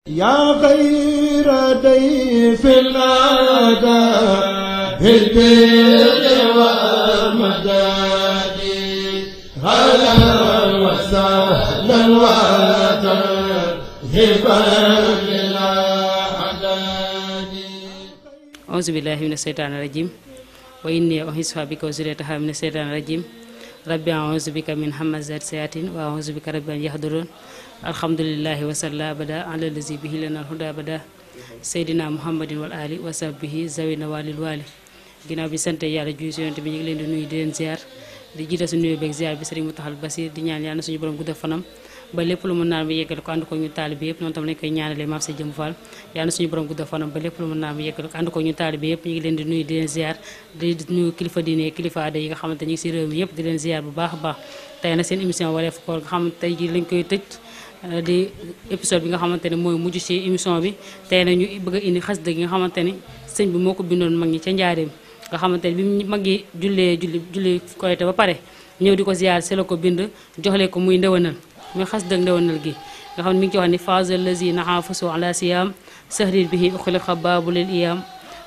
يا خير ضيف الأدب بالبر والمداد هلا وسهلا وترحبا بالأعداد. أعوذ بالله من الشيطان الرجيم وإني أعيذها بك وذريتها من الشيطان الرجيم ربي أعوذ بك من همزات الشياطين وأعوذ بك رب أن يحضرون. alhamdulillahi wasalla bada ala lazi bihi lana alhuda bada seydina muhammadin wal ali wa sahbihi zawina walil wali ginnaaw bi sante yàlla juy si yonte bi ñu ngi leen di nuyu di leen ziar di jiital su nuyu beeg ziar bi sëriñ Mutaxal Basir di ñaan yàlla na suñu borom gudda fanam ba lépp lu mu naan bi yeggal ko ànd ko ñu taalibe yëpp noonu tam lañ koy ñaanalee maam si jëm Fall yàlla na suñu borom gudda fanam ba lépp lu mu naan bi yeggal ko ànd ko ñu taalibe yëpp ñu ngi leen di nuyu di leen ziar di nuyu kilifa diine kilifa aada yi nga xamante ñu ngi si réew mi yëpp di leen ziar bu baax a baax tey na seen émission Wareef Koor nga xam tey ji lañ koy tëj di épisode bi nga xamante ne mooy mujj ci émission bi tey na ñu bëgg a indi xasida gi nga xamante ni sëñ bi moo ko bindoon mag ñi ca njaareem nga xamante ne bi mag ñi julli Korité ba pare ñëw di ko ziar si la ko bind joxle ko muy ndewanal muy xasida ndewanal gi nga xam ne mi ngi ci wax ni phase lazi naxaafasu ala siyam sahril bihi uxliqa baabu lil iyam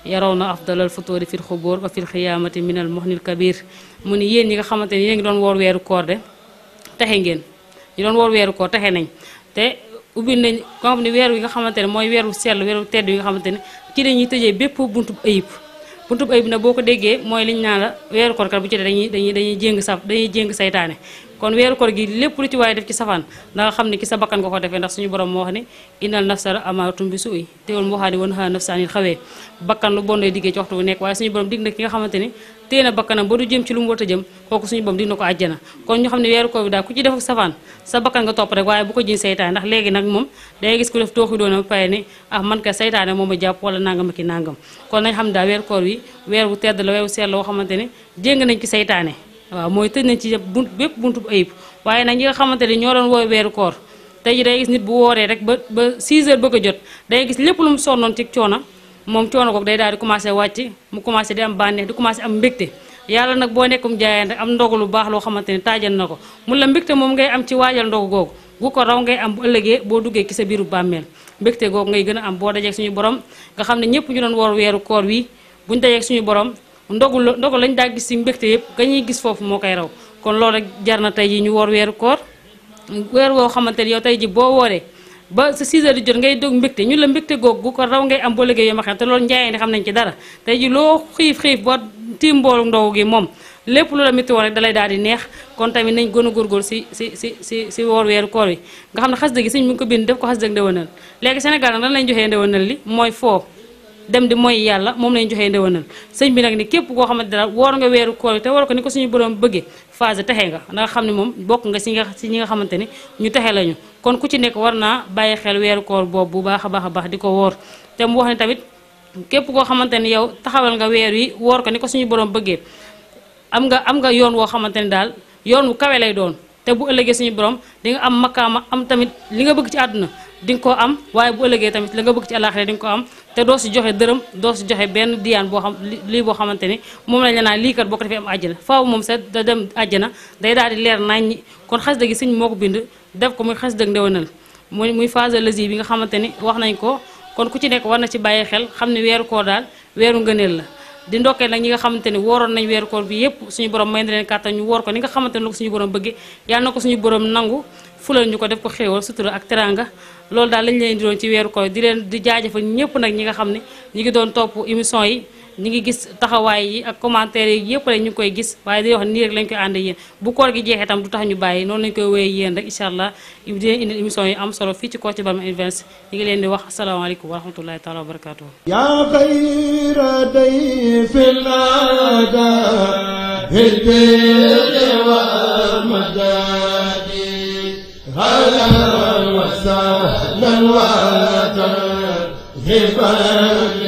yaraw na afdalal futóori fil xubóor wa fil xiyaamati minal moxnil kabir mu ni yéen ñi nga xamante ni yéen ngi doon woor weeru koor de texe ngeen ñu doon woor weeru koor texe nañ te ubbi nañ ko xam ne weer wi nga xamante ne mooy weeru sell weeru tedd yi nga xamante ne ci la ñuy tëjee bépp buntub ayib nag boo ko déggee mooy liñ naan la weeru koor kat bu ci dee dañuy jéng saytaane kon weeru koor gi lépp lu ci waaye def ci safaan da nga xam ne ki sa bakkan nga ko defee ndax suñu borom moo wax ne innal nafsa amaaratun bi suu'i teewul mu waxaa ne wan xaa nafsa anil xawee bakkan lu bon lay diggee ci waxtu bu nekk waaye suñu borom dig na ki nga xamante ne téye na bakkanam ba du jëm ci lu mu war a jëm kooku suñu borom dig na ko àjjana kon ñu xam ne weeru koor bi daal ku ci def ak safaan sa bakkan nga topp rek waaye bu ko jiñ saytaane ndax léegi nag moom day gis ku def tooxi doona ba pare ne ah man ka saytaane moom a jàpp wala nangam ak nangam kon nañ xam ne daal weeru koor wi weer bu tedd la weeru sell woo xamante ne jéng nañ ci saytaane waaw mooy tëj nañ ci bépp buntu bu ayib waaye nag ñi nga xamante ne ñoo doon woo weeru koor tey ji day gis nit bu wooree rek ba 6 heures bëgg a jot day gis lépp lu mu sonnoon ci coono moom coono ko day daal di commencé wàcc mu commencé di am bànneex di commencé am mbégte yàlla nag boo nekkum jaayante am ndogu lu baax loo xamante ne taajal na ko mun la mbégte moom ngay am ci waajal ndogu googu gu ko raw ngay am bu ëllëgee boo duggee ci sa biiru bàmmeel mbégte googu ngay gën a am boo dajeeg suñu borom nga xam ne ñëpp ñu doon woor weeru koor wi buñu dajeeg suñu borom ndogu lañ daa gis ci mbégte yëpp nga ñuy gis foofu moo koy raw kon loolu rek jar na tey ji ñu woor weeru koor weer woo xamante ni yow tey ji boo wooree ba sa 6 heures di jot ngay dog mbégte ñu la mbégte googu gu ko raw ngay am boo liggéey yoo ma xam te loolu njaayee ni xam nañ ci dara tey ji loo xiif ba tiim mboolu ndogu gi moom lépp lu la métti woon rek dalay daal di neex kon tamit nañ gën a góorgóor si woor weeru koor wi nga xam ne xasida gi sëñ mi ngi ko bind def ko xasida ndewanal léegi Sénégal nag lan lañ joxee ndewanal li mooy foo dem di mooy yàlla moom lañ joxee ndewanal sëñ bi nag ni képp koo xamante daal woor nga weeru koor wi te war ko ni ko suñu borom bëggee phase texe nga nga xam ne moom bokk nga si ñi nga xamante ni ñu texe lañu kon ku ci nekk war naa bàyyi xel weeru koor boobu bu baax a baax di ko woor te mu wax ne tamit képp koo xamante ni yow taxawal nga weer wi woor ko ni ko suñu borom bëggee am nga yoon woo xamante ni daal yoon wu kawe lay doon te bu ëllëgee suñu borom di nga am makkaama am tamit li nga bëgg ci àdduna di nga ko am waaye bu ëllëgee tamit la nga bëgg ci àllaaxira di nga ko am te doo si joxe dërëm doo si joxe benn diyaan boo xam lii boo xamante ni moom lañ la naan lii kat boo ko defee am àjjana faaw moom sa da dem àjjana day daal di leer nañ ñi kon xasida gi sëñ moo ko bind def ko muy xasida ndewanal muy phase lazi bi nga xamante ni wax nañ ko kon ku ci nekk war na ci bàyyi xel xam ne weeru koor daal weeru ngëneel la di ndokkee nag ñi nga xamante ni wooroon nañ weeru koor bi yépp suñu borom may na leen kàttan ñu woor ko ni nga xamante ni la ko suñu borom bëggee yàlla na ko suñu borom nangu fulal ñu ko def ko xéewal sutura ak teranga loolu daal lañ leen di doon ci weeru koor di leen di jaajëfal ñëpp nag ñi nga xam ne ñi ngi doon topp émission yi ñi ngi gis taxawaay yi ak commentaire yi yëpp rek ñu ngi koy gis waaye di wax nii rek lañ koy ànd yéen bu koor gi jeexee tam du tax ñu bàyyi noonu lañ koy wéyee yéen rek incha allah di leen indi émission yi am solo fii ci Kocc Barma Events ñi ngi leen di wax asalaamaaleykum wa rahmatullahi taala wa barakatuh يا خير ضيف الأدب بالبر والمداد هلا وسهلا وترحبا